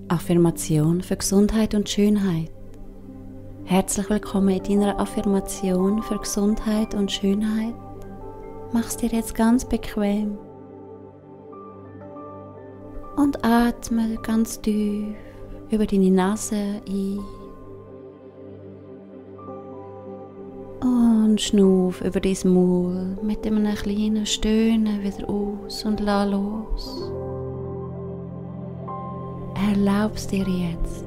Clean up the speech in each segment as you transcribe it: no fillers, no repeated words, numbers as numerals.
Affirmation für Gesundheit und Schönheit. Herzlich willkommen in deiner Affirmation für Gesundheit und Schönheit. Mach es dir jetzt ganz bequem und atme ganz tief über deine Nase ein und schnuff über dein Maul mit einem kleinen Stöhnen wieder aus und lass los. Erlaubst dir jetzt,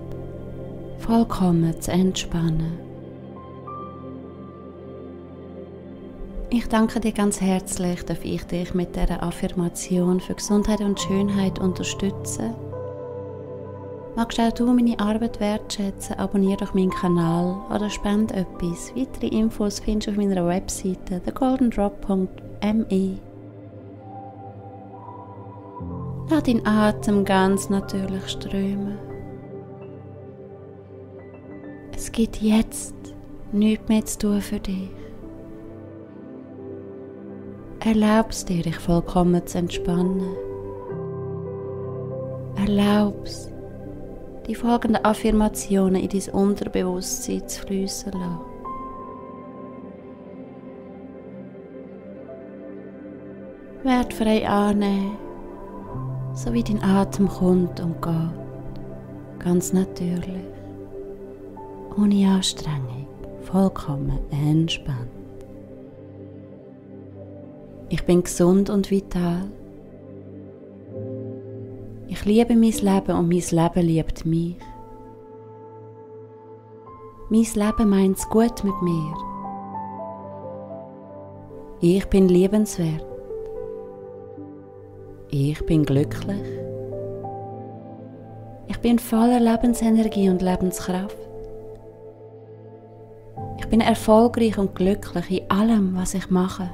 vollkommen zu entspannen. Ich danke dir ganz herzlich, dass ich dich mit dieser Affirmation für Gesundheit und Schönheit unterstütze. Magst auch du meine Arbeit wertschätzen, abonniere doch meinen Kanal oder spende etwas. Weitere Infos findest du auf meiner Webseite thegoldendrop.me. Lass deinen Atem ganz natürlich strömen. Es gibt jetzt nichts mehr zu tun für dich. Erlaubst dir, dich vollkommen zu entspannen. Erlaubst, die folgenden Affirmationen in dein Unterbewusstsein zu fließen lassen. Wertfrei annehmen, so wie dein Atem kommt und geht. Ganz natürlich. Ohne Anstrengung. Vollkommen entspannt. Ich bin gesund und vital. Ich liebe mein Leben und mein Leben liebt mich. Mein Leben meint es gut mit mir. Ich bin liebenswert. Ich bin glücklich. Ich bin voller Lebensenergie und Lebenskraft. Ich bin erfolgreich und glücklich in allem, was ich mache.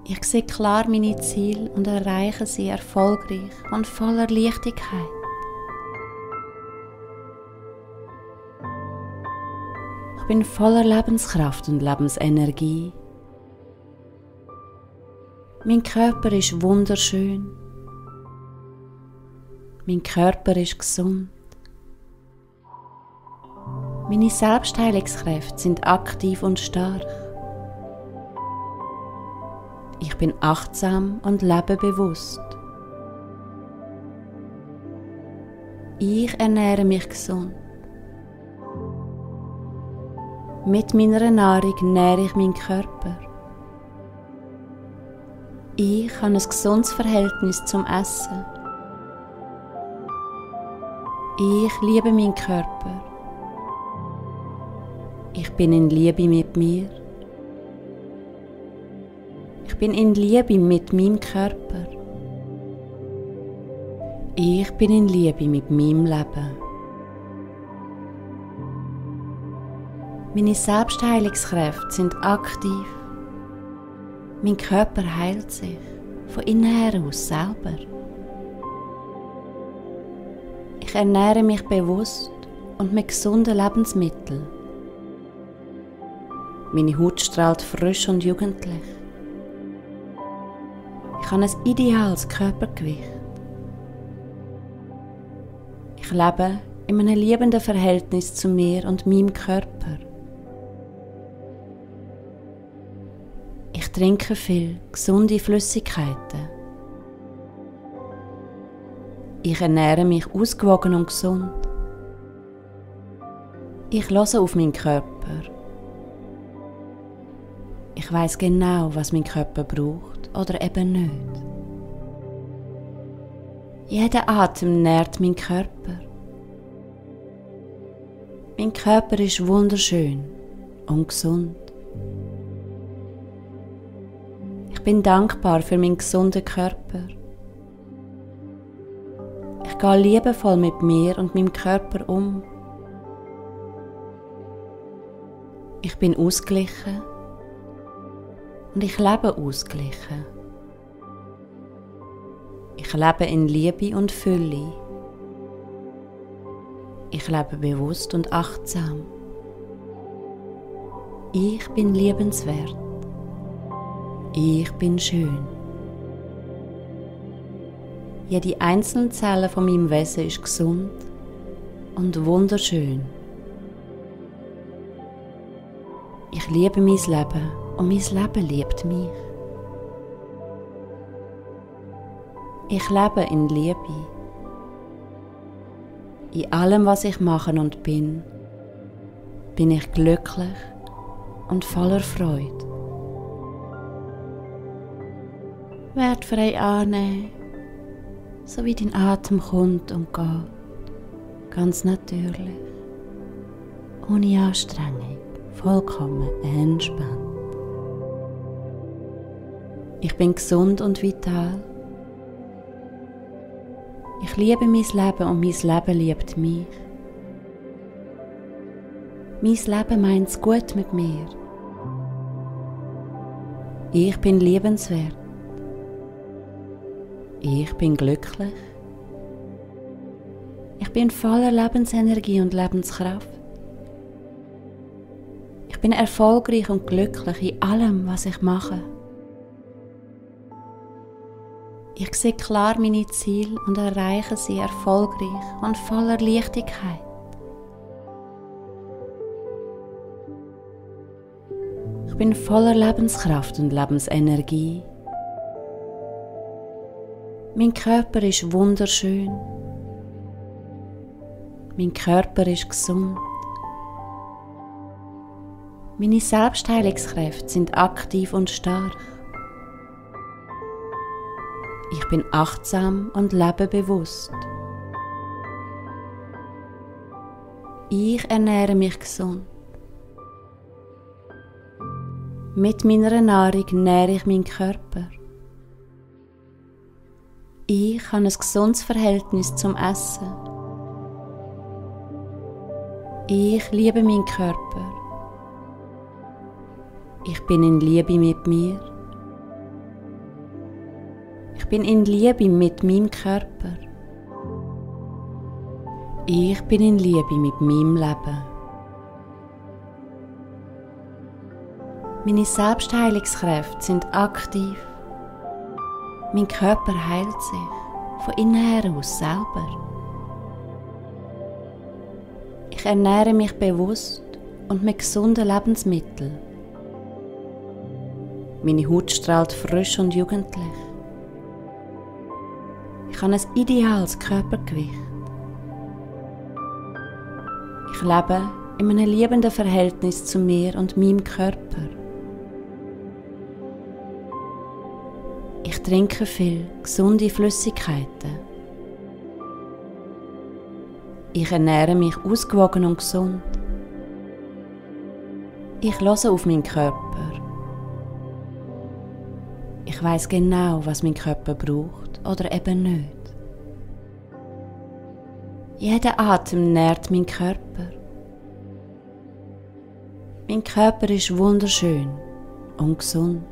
Ich sehe klar meine Ziele und erreiche sie erfolgreich und voller Leichtigkeit. Ich bin voller Lebenskraft und Lebensenergie. Mein Körper ist wunderschön. Mein Körper ist gesund. Meine Selbstheilungskräfte sind aktiv und stark. Ich bin achtsam und lebe bewusst. Ich ernähre mich gesund. Mit meiner Nahrung nähre ich meinen Körper. Ich habe ein gesundes Verhältnis zum Essen. Ich liebe meinen Körper. Ich bin in Liebe mit mir. Ich bin in Liebe mit meinem Körper. Ich bin in Liebe mit meinem Leben. Meine Selbstheilungskräfte sind aktiv. Mein Körper heilt sich von innen heraus selber. Ich ernähre mich bewusst und mit gesunden Lebensmitteln. Meine Haut strahlt frisch und jugendlich. Ich habe ein ideales Körpergewicht. Ich lebe in einem liebenden Verhältnis zu mir und meinem Körper. Ich trinke viel gesunde Flüssigkeiten. Ich ernähre mich ausgewogen und gesund. Ich höre auf meinen Körper. Ich weiß genau, was mein Körper braucht oder eben nicht. Jeder Atem nährt meinen Körper. Mein Körper ist wunderschön und gesund. Ich bin dankbar für meinen gesunden Körper. Ich gehe liebevoll mit mir und meinem Körper um. Ich bin ausgeglichen und ich lebe ausgeglichen. Ich lebe in Liebe und Fülle. Ich lebe bewusst und achtsam. Ich bin liebenswert. Ich bin schön. Jede einzelne Zelle von meinem Wesen ist gesund und wunderschön. Ich liebe mein Leben und mein Leben liebt mich. Ich lebe in Liebe. In allem, was ich mache und bin ich glücklich und voller Freude. Wertfrei annehmen, so wie dein Atem kommt und geht, ganz natürlich, ohne Anstrengung, vollkommen entspannt. Ich bin gesund und vital. Ich liebe mein Leben und mein Leben liebt mich. Mein Leben meint es gut mit mir. Ich bin liebenswert. Ich bin glücklich. Ich bin voller Lebensenergie und Lebenskraft. Ich bin erfolgreich und glücklich in allem, was ich mache. Ich sehe klar meine Ziele und erreiche sie erfolgreich und voller Leichtigkeit. Ich bin voller Lebenskraft und Lebensenergie. Mein Körper ist wunderschön. Mein Körper ist gesund. Meine Selbstheilungskräfte sind aktiv und stark. Ich bin achtsam und lebe bewusst. Ich ernähre mich gesund. Mit meiner Nahrung nähre ich meinen Körper. Ich habe ein gesundes Verhältnis zum Essen. Ich liebe meinen Körper. Ich bin in Liebe mit mir. Ich bin in Liebe mit meinem Körper. Ich bin in Liebe mit meinem Leben. Meine Selbstheilungskräfte sind aktiv. Mein Körper heilt sich von innen heraus selber. Ich ernähre mich bewusst und mit gesunden Lebensmitteln. Meine Haut strahlt frisch und jugendlich. Ich habe ein ideales Körpergewicht. Ich lebe in einem liebenden Verhältnis zu mir und meinem Körper. Ich trinke viel gesunde Flüssigkeiten. Ich ernähre mich ausgewogen und gesund. Ich höre auf meinen Körper. Ich weiß genau, was mein Körper braucht oder eben nicht. Jeder Atem nährt meinen Körper. Mein Körper ist wunderschön und gesund.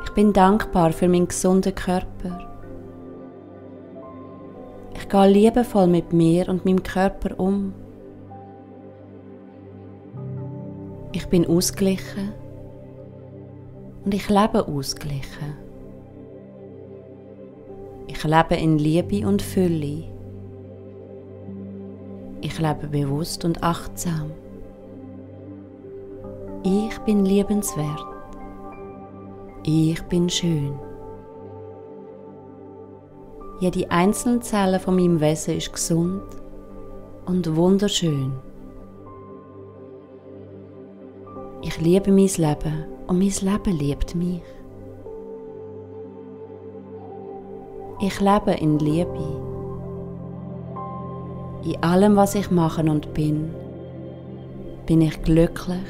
Ich bin dankbar für meinen gesunden Körper. Ich gehe liebevoll mit mir und meinem Körper um. Ich bin ausgeglichen und ich lebe ausgeglichen. Ich lebe in Liebe und Fülle. Ich lebe bewusst und achtsam. Ich bin liebenswert. Ich bin schön. Jede einzelne Zelle von meinem Wesen ist gesund und wunderschön. Ich liebe mein Leben und mein Leben liebt mich. Ich lebe in Liebe. In allem, was ich mache und bin ich glücklich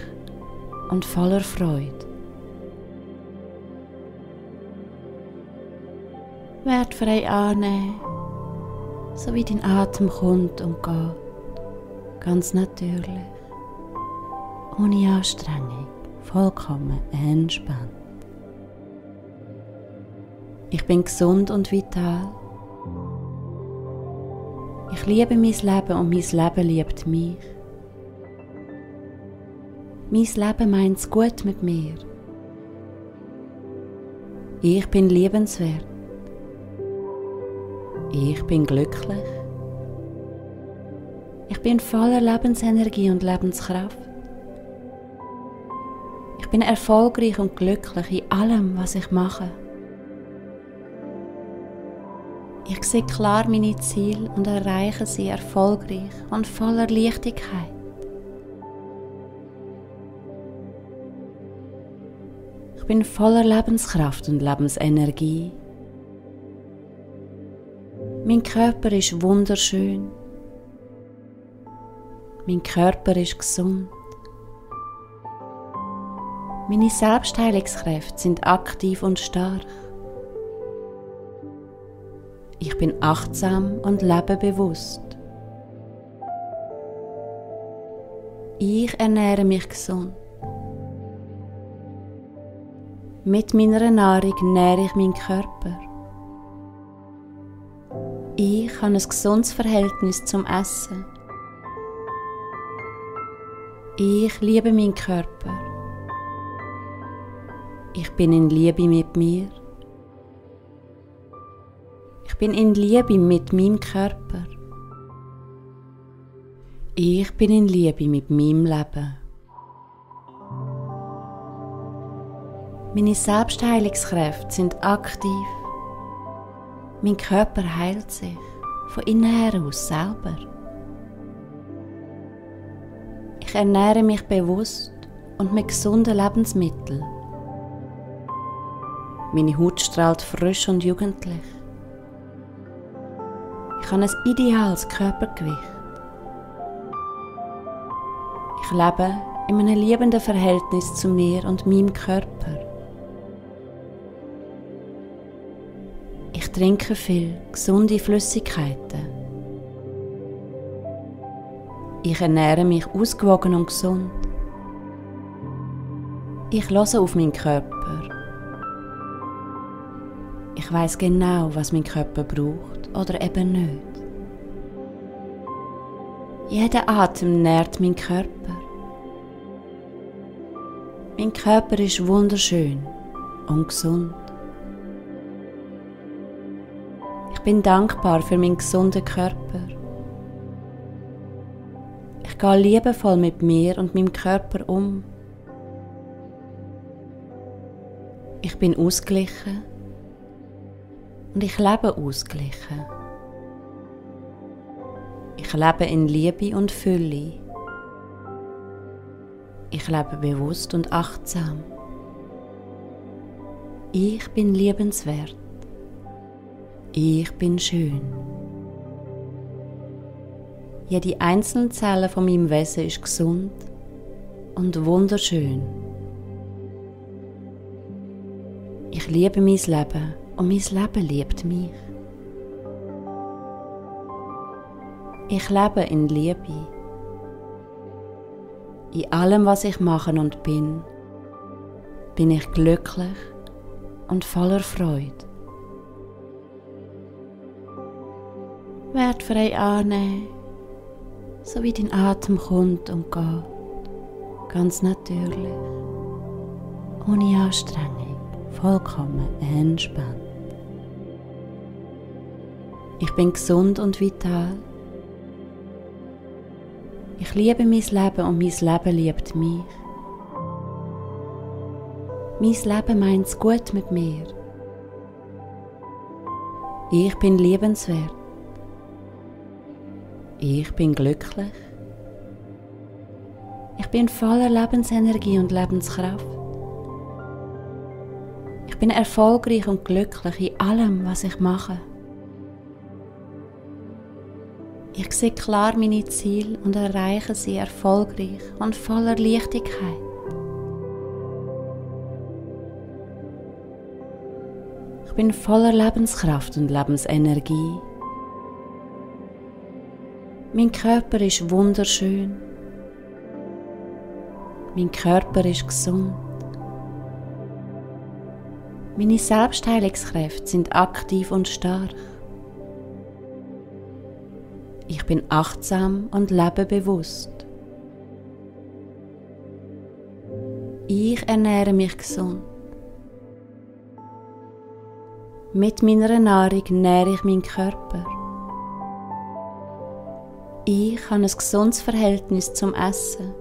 und voller Freude. Wertfrei annehmen, so wie dein Atem kommt und geht, ganz natürlich, ohne Anstrengung, vollkommen entspannt. Ich bin gesund und vital. Ich liebe mein Leben und mein Leben liebt mich. Mein Leben meint es gut mit mir. Ich bin liebenswert. Ich bin glücklich. Ich bin voller Lebensenergie und Lebenskraft. Ich bin erfolgreich und glücklich in allem, was ich mache. Ich sehe klar meine Ziele und erreiche sie erfolgreich und voller Leichtigkeit. Ich bin voller Lebenskraft und Lebensenergie. Mein Körper ist wunderschön. Mein Körper ist gesund. Meine Selbstheilungskräfte sind aktiv und stark. Ich bin achtsam und lebe bewusst. Ich ernähre mich gesund. Mit meiner Nahrung nähre ich meinen Körper. Ich habe ein gesundes Verhältnis zum Essen. Ich liebe meinen Körper. Ich bin in Liebe mit mir. Ich bin in Liebe mit meinem Körper. Ich bin in Liebe mit meinem Leben. Meine Selbstheilungskräfte sind aktiv. Mein Körper heilt sich von innen her aus selber. Ich ernähre mich bewusst und mit gesunden Lebensmitteln. Meine Haut strahlt frisch und jugendlich. Ich habe ein ideales Körpergewicht. Ich lebe in einem liebenden Verhältnis zu mir und meinem Körper. Ich trinke viel gesunde Flüssigkeiten. Ich ernähre mich ausgewogen und gesund. Ich höre auf meinen Körper. Ich weiß genau, was mein Körper braucht oder eben nicht. Jeder Atem nährt meinen Körper. Mein Körper ist wunderschön und gesund. Ich bin dankbar für meinen gesunden Körper. Ich gehe liebevoll mit mir und meinem Körper um. Ich bin ausgeglichen und ich lebe ausgeglichen. Ich lebe in Liebe und Fülle. Ich lebe bewusst und achtsam. Ich bin liebenswert. Ich bin schön. Jede einzelne Zelle von meinem Wesen ist gesund und wunderschön. Ich liebe mein Leben und mein Leben liebt mich. Ich lebe in Liebe. In allem, was ich mache und bin ich glücklich und voller Freude. Wertfrei annehmen, so wie dein Atem kommt und geht, ganz natürlich, ohne Anstrengung, vollkommen entspannt. Ich bin gesund und vital. Ich liebe mein Leben und mein Leben liebt mich. Mein Leben meint es gut mit mir. Ich bin liebenswert. Ich bin glücklich. Ich bin voller Lebensenergie und Lebenskraft. Ich bin erfolgreich und glücklich in allem, was ich mache. Ich sehe klar meine Ziele und erreiche sie erfolgreich und voller Leichtigkeit. Ich bin voller Lebenskraft und Lebensenergie. Mein Körper ist wunderschön. Mein Körper ist gesund. Meine Selbstheilungskräfte sind aktiv und stark. Ich bin achtsam und lebe bewusst. Ich ernähre mich gesund. Mit meiner Nahrung nähre ich meinen Körper. Ich habe ein gesundes Verhältnis zum Essen.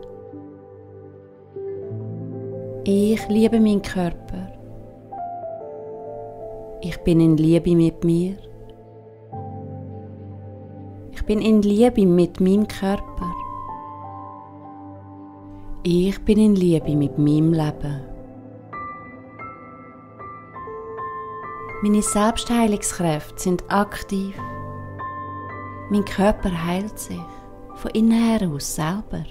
Ich liebe meinen Körper. Ich bin in Liebe mit mir. Ich bin in Liebe mit meinem Körper. Ich bin in Liebe mit meinem Leben. Meine Selbstheilungskräfte sind aktiv. Mein Körper heilt sich von innen heraus selber.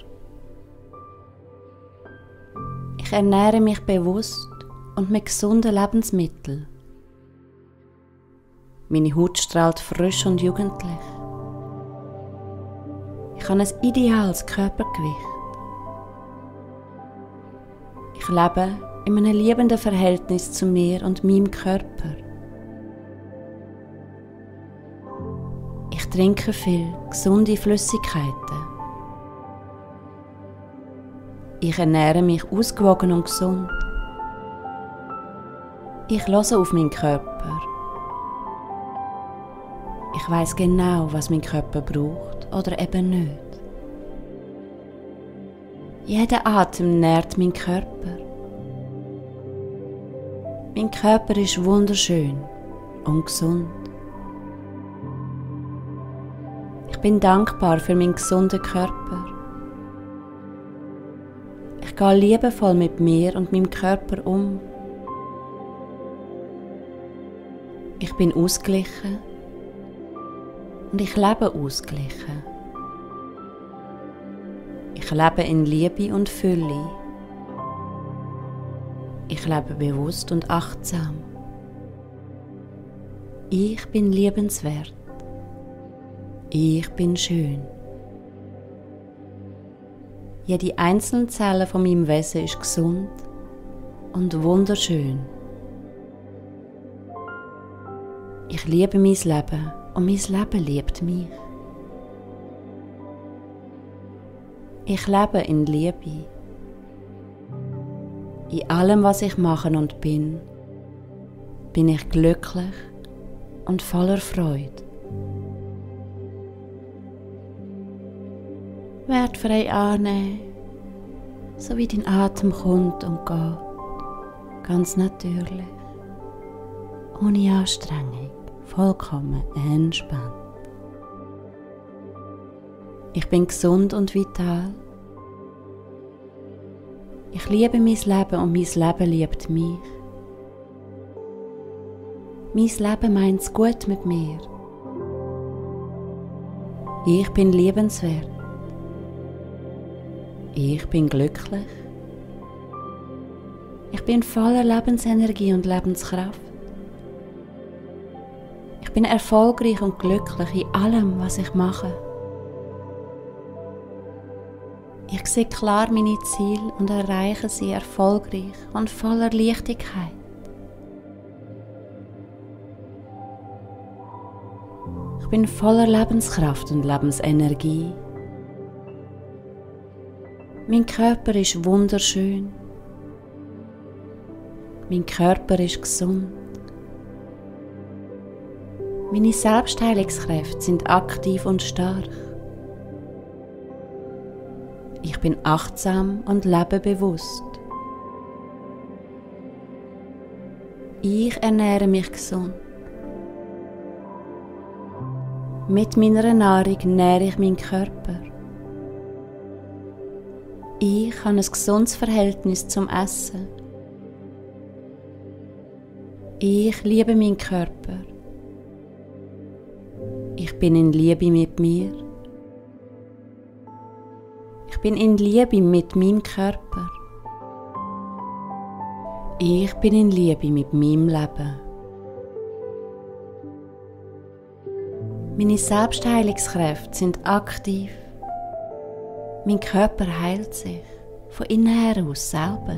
Ich ernähre mich bewusst und mit gesunden Lebensmitteln. Meine Haut strahlt frisch und jugendlich. Ich habe ein ideales Körpergewicht. Ich lebe in einem liebenden Verhältnis zu mir und meinem Körper. Ich trinke viel gesunde Flüssigkeiten. Ich ernähre mich ausgewogen und gesund. Ich höre auf meinen Körper. Ich weiss genau, was mein Körper braucht oder eben nicht. Jeder Atem nährt meinen Körper. Mein Körper ist wunderschön und gesund. Ich bin dankbar für meinen gesunden Körper. Ich gehe liebevoll mit mir und meinem Körper um. Ich bin ausgeglichen und ich lebe ausgeglichen. Ich lebe in Liebe und Fülle. Ich lebe bewusst und achtsam. Ich bin liebenswert. Ich bin schön. Jede einzelne Zelle von meinem Wesen ist gesund und wunderschön. Ich liebe mein Leben und mein Leben liebt mich. Ich lebe in Liebe. In allem, was ich mache und bin ich glücklich und voller Freude. Wertfrei annehmen, so wie dein Atem kommt und geht, ganz natürlich, ohne Anstrengung, vollkommen entspannt. Ich bin gesund und vital. Ich liebe mein Leben und mein Leben liebt mich. Mein Leben meint es gut mit mir. Ich bin liebenswert. Ich bin glücklich. Ich bin voller Lebensenergie und Lebenskraft. Ich bin erfolgreich und glücklich in allem, was ich mache. Ich sehe klar meine Ziele und erreiche sie erfolgreich und voller Leichtigkeit. Ich bin voller Lebenskraft und Lebensenergie. Mein Körper ist wunderschön. Mein Körper ist gesund. Meine Selbstheilungskräfte sind aktiv und stark. Ich bin achtsam und lebe bewusst. Ich ernähre mich gesund. Mit meiner Nahrung nähre ich meinen Körper. Ich habe ein gesundes Verhältnis zum Essen. Ich liebe meinen Körper. Ich bin in Liebe mit mir. Ich bin in Liebe mit meinem Körper. Ich bin in Liebe mit meinem Leben. Meine Selbstheilungskräfte sind aktiv. Mein Körper heilt sich von innen heraus selber.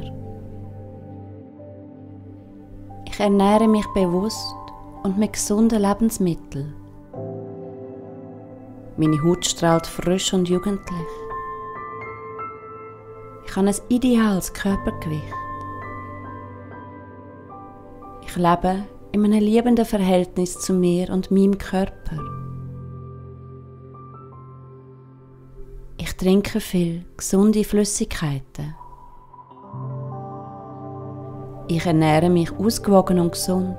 Ich ernähre mich bewusst und mit gesunden Lebensmitteln. Meine Haut strahlt frisch und jugendlich. Ich habe ein ideales Körpergewicht. Ich lebe in einem liebenden Verhältnis zu mir und meinem Körper. Ich trinke viel gesunde Flüssigkeiten. Ich ernähre mich ausgewogen und gesund.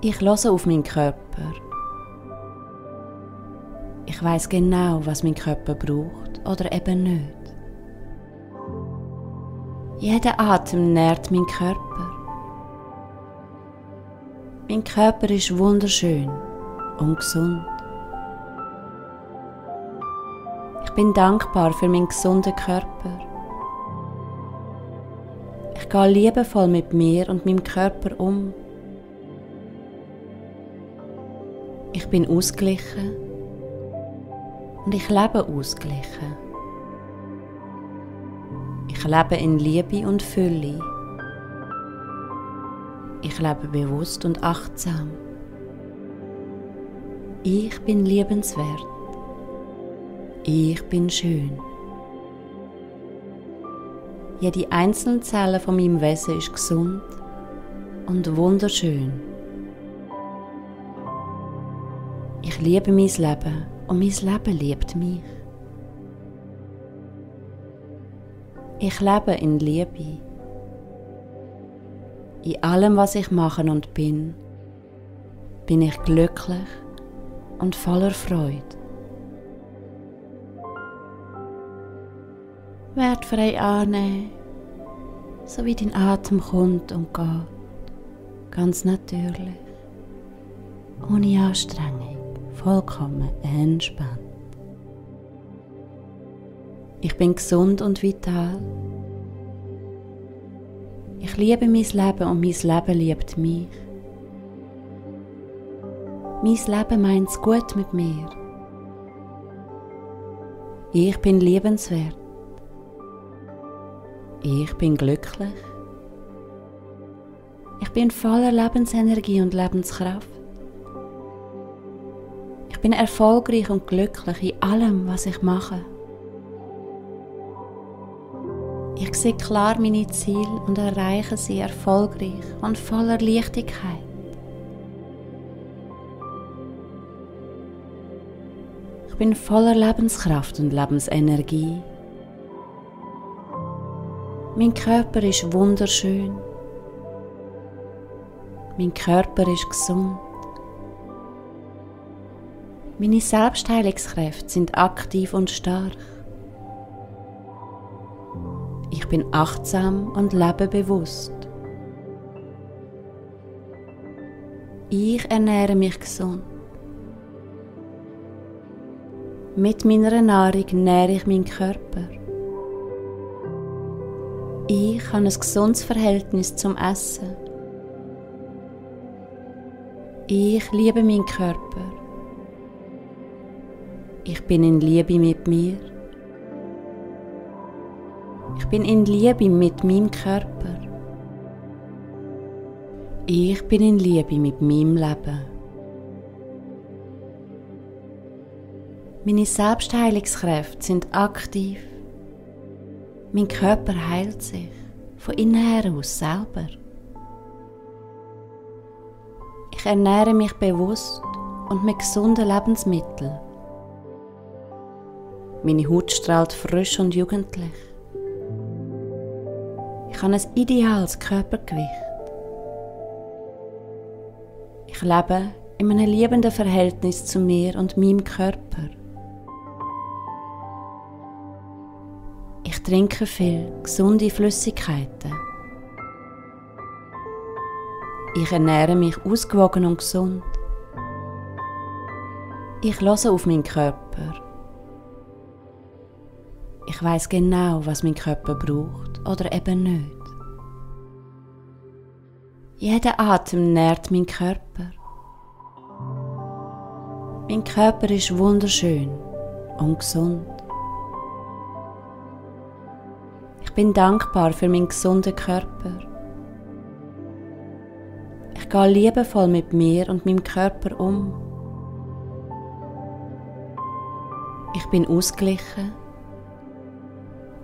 Ich höre auf meinen Körper. Ich weiß genau, was mein Körper braucht oder eben nicht. Jeder Atem nährt meinen Körper. Mein Körper ist wunderschön und gesund. Ich bin dankbar für meinen gesunden Körper. Ich gehe liebevoll mit mir und meinem Körper um. Ich bin ausgeglichen und ich lebe ausgeglichen. Ich lebe in Liebe und Fülle. Ich lebe bewusst und achtsam. Ich bin liebenswert. Ich bin schön. Jede einzelne Zelle von meinem Wesen ist gesund und wunderschön. Ich liebe mein Leben und mein Leben liebt mich. Ich lebe in Liebe. In allem, was ich mache und bin ich glücklich und voller Freude. Wertfrei annehmen, so wie dein Atem kommt und geht, ganz natürlich, ohne Anstrengung, vollkommen entspannt. Ich bin gesund und vital. Ich liebe mein Leben und mein Leben liebt mich. Mein Leben meint es gut mit mir. Ich bin liebenswert. Ich bin glücklich. Ich bin voller Lebensenergie und Lebenskraft. Ich bin erfolgreich und glücklich in allem, was ich mache. Ich sehe klar meine Ziele und erreiche sie erfolgreich und voller Leichtigkeit. Ich bin voller Lebenskraft und Lebensenergie. Mein Körper ist wunderschön. Mein Körper ist gesund. Meine Selbstheilungskräfte sind aktiv und stark. Ich bin achtsam und lebe bewusst. Ich ernähre mich gesund. Mit meiner Nahrung nähre ich meinen Körper. Ich habe ein gesundes Verhältnis zum Essen. Ich liebe meinen Körper. Ich bin in Liebe mit mir. Ich bin in Liebe mit meinem Körper. Ich bin in Liebe mit meinem Leben. Meine Selbstheilungskräfte sind aktiv. Mein Körper heilt sich von innen heraus selber. Ich ernähre mich bewusst und mit gesunden Lebensmitteln. Meine Haut strahlt frisch und jugendlich. Ich habe ein ideales Körpergewicht. Ich lebe in einem liebenden Verhältnis zu mir und meinem Körper. Ich trinke viel gesunde Flüssigkeiten. Ich ernähre mich ausgewogen und gesund. Ich höre auf meinen Körper. Ich weiß genau, was mein Körper braucht oder eben nicht. Jeder Atem nährt meinen Körper. Mein Körper ist wunderschön und gesund. Ich bin dankbar für meinen gesunden Körper. Ich gehe liebevoll mit mir und meinem Körper um. Ich bin ausgeglichen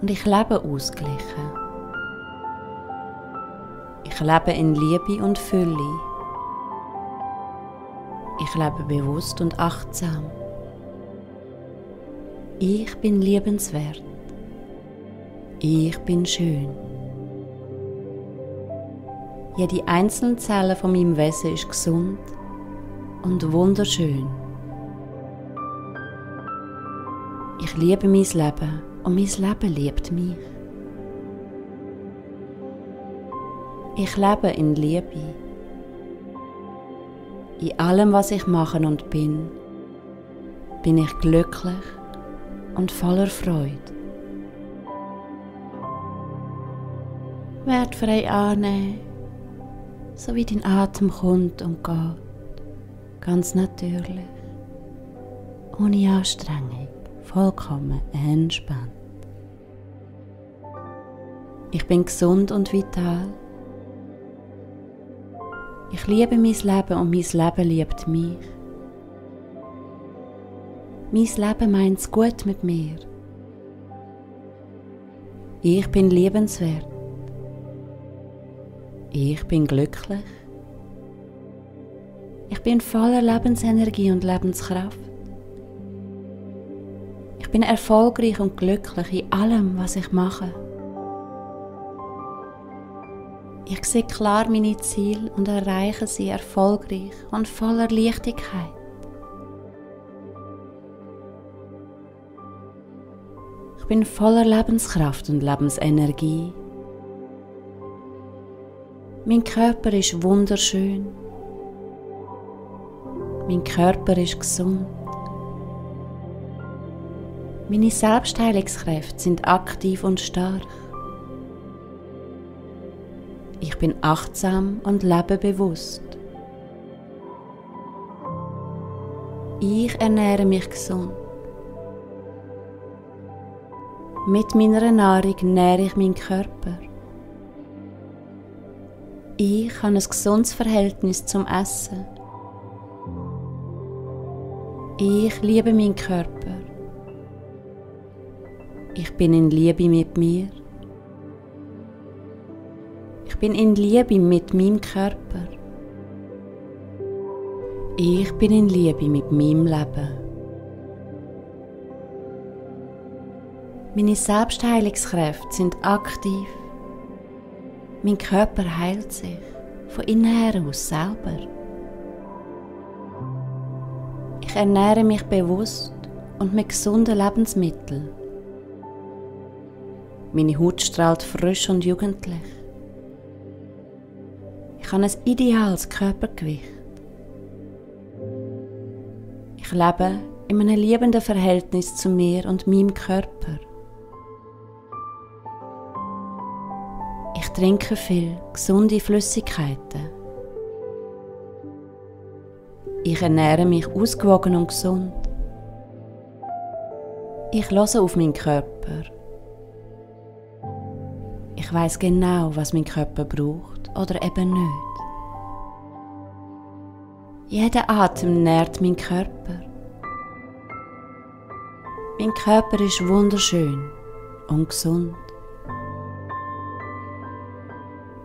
und ich lebe ausgeglichen. Ich lebe in Liebe und Fülle. Ich lebe bewusst und achtsam. Ich bin liebenswert. Ich bin schön. Jede einzelne Zelle von meinem Wesen ist gesund und wunderschön. Ich liebe mein Leben und mein Leben liebt mich. Ich lebe in Liebe. In allem, was ich mache und bin ich glücklich und voller Freude. Wertfrei annehmen, so wie dein Atem kommt und geht, ganz natürlich, ohne Anstrengung, vollkommen entspannt. Ich bin gesund und vital. Ich liebe mein Leben und mein Leben liebt mich. Mein Leben meint es gut mit mir. Ich bin liebenswert. Ich bin glücklich. Ich bin voller Lebensenergie und Lebenskraft. Ich bin erfolgreich und glücklich in allem, was ich mache. Ich sehe klar meine Ziele und erreiche sie erfolgreich und voller Leichtigkeit. Ich bin voller Lebenskraft und Lebensenergie. Mein Körper ist wunderschön. Mein Körper ist gesund. Meine Selbstheilungskräfte sind aktiv und stark. Ich bin achtsam und lebe bewusst. Ich ernähre mich gesund. Mit meiner Nahrung nähre ich meinen Körper. Ich habe ein gesundes Verhältnis zum Essen. Ich liebe meinen Körper. Ich bin in Liebe mit mir. Ich bin in Liebe mit meinem Körper. Ich bin in Liebe mit meinem Leben. Meine Selbstheilungskräfte sind aktiv. Mein Körper heilt sich von innen her aus selber. Ich ernähre mich bewusst und mit gesunden Lebensmitteln. Meine Haut strahlt frisch und jugendlich. Ich habe ein ideales Körpergewicht. Ich lebe in einem liebenden Verhältnis zu mir und meinem Körper. Ich trinke viel gesunde Flüssigkeiten. Ich ernähre mich ausgewogen und gesund. Ich höre auf meinen Körper. Ich weiß genau, was mein Körper braucht oder eben nicht. Jeder Atem nährt meinen Körper. Mein Körper ist wunderschön und gesund.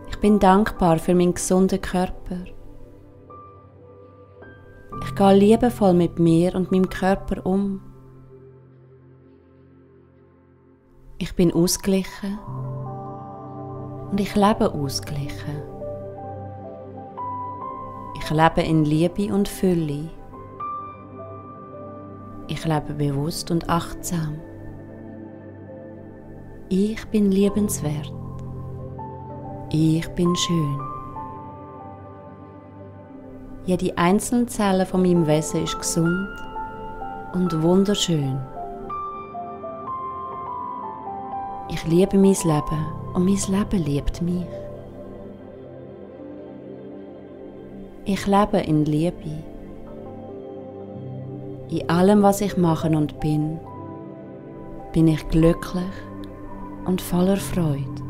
Ich bin dankbar für meinen gesunden Körper. Ich gehe liebevoll mit mir und meinem Körper um. Ich bin ausgeglichen und ich lebe ausgeglichen. Ich lebe in Liebe und Fülle. Ich lebe bewusst und achtsam. Ich bin liebenswert. Ich bin schön. Jede einzelne Zelle von meinem Wesen ist gesund und wunderschön. Ich liebe mein Leben und mein Leben liebt mich. Ich lebe in Liebe. In allem, was ich mache und bin ich glücklich und voller Freude.